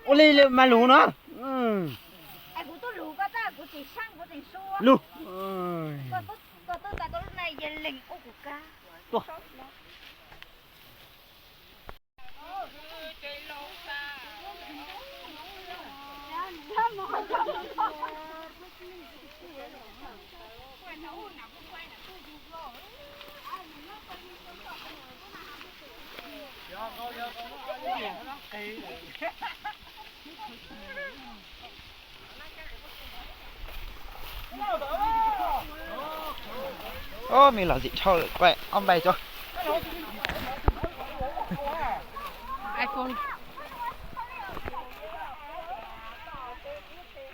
Ua li mas lug no. Lug. Tuaj. Ob, me los zim dhau lawm, kuv ob npaig tso.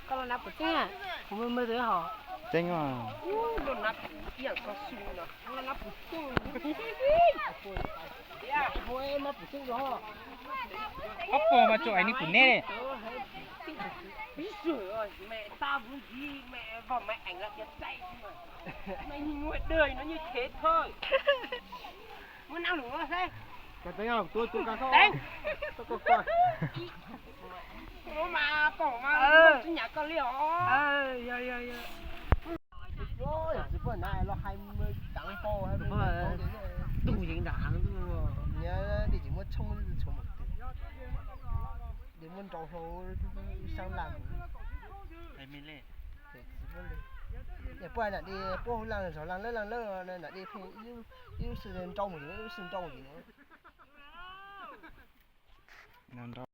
Koj los nab puv tseeb, kuv me me hos. Tseeb os. Ob pog mas tsuas ais ni kuv neb li. Mẹ ta vốn gì mẹ vào máy ảnh là đẹp trai chứ mà. Mày nhìn ngoài đời nó như thế thôi. Muốn ăn lủng nó thế. Có tính không? Tôi tôi cà khô. Tính. Tôi có coi. Ủa mà cậu mà ừ. Chứ nhà con liều. Ờ, giờ giờ giờ. Ôi, chỉ có này là hai mươi tám tô hay là tung dính đá. Nhớ đi chỉ mua trông chứ trông một tí. Đi mua trâu hổ sang làm. Thầy mình lên. Để qua nãy đi qua lăng rồi lăng lơ lăng lơ nãy đi phê. Ib lub xwb nrau mus, ib lub xwb nrau mus.